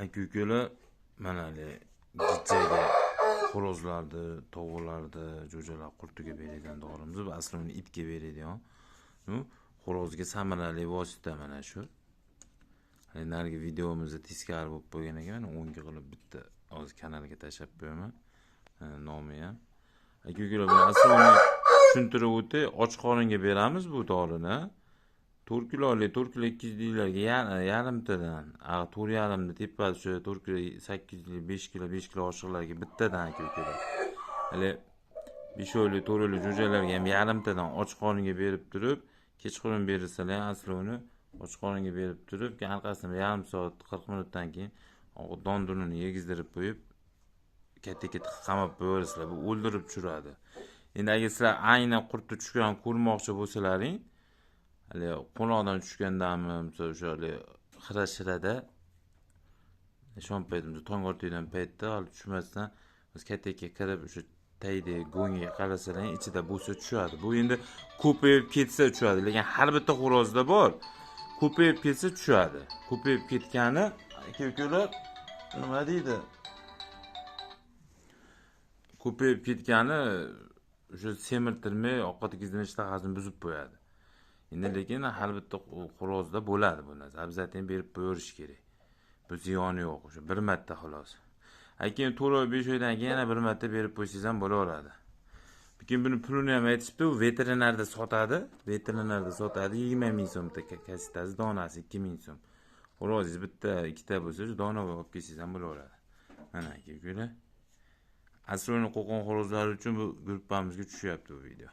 Aka-ukalar, mana hali gijjaga xo'rozlarni, tovuqlarni, jo'jalar qurtiga beradigan dorimiz. Bu asli uni itga beradigan. Ну, xo'rozga samarali vosita mana shu. Hali narigi videomizda teskari bo'lib qo'ygan ekan, mana o'ngga qilib bitta hozir kanalga tashlab qo'yaman. Nomi ham. Aka-ukalar, buni aslini tushuntirib o'tay. Och qoringa beramiz bu dorini. 4 kilolik, 4 kilo 200 liklarga yarimtadan, 4,5 ni tepasi shu 4 kilo 800 lik, 5 kilo, 5 kilo oshiqlarga bittadan, aka-ukalar. Hali 5 oylik, 4 oylik jo'jalarga ham yarimtadan och qoringa berib turib, kechqurun berilsalar ham asli uni och qoringa berib turib, keyin orqasidan yarim soat, 40 minutdan keyin dondurni yegizdirib qo'yib, katta-katta qamab qo'yaverasizlar. Bu o'ldirib tushiradi. Endi agar sizlar aynan qurtni tushganini ko'rmoqchi bo'lsalaring, hali qo'noqdan tushgandami, misol o'sha hali xira shirada shom payt, tong otgan paytda hali tushmasdan biz katakka kirib, o'sha tagidagi go'ngiga qarasalar, ichida bo'lsa tushadi. Bu endi ko'payib ketsa tushadi, lekin har bitta xo'rozda bor. Ko'payib ketsa tushadi. Ko'payib ketgani, aka-ukalar, nima deydi? Ko'payib ketgani o'sha semirtirmay, ovqat yegizdirmay ishtahasini buzib qo'yadi. Endi lekin har bitta xo'rozda bo'ladi bu narsa. Обязательно berib qo'yaverish kerak. Bu ziyoni yo'q, o'sha bir marta xolos. Keyin 4 oy, 5 oydan keyin yana bir marta berib qo'ysangiz ham bo'laveradi. Keyin buni pulini ham aytishibdi, u veterinarda sotadi. Veterinarda sotadi 20 ming so'm bitta kassetasi, donasi 2 ming so'm. Xo'rozingiz bitta, ikkita bo'lsa, shu dona olib kelsangiz ham bo'laveradi. Mana, aka-ukalar. Asroni Qo'qon xo'rozlari uchun bu gruppamizga tushyapti bu video.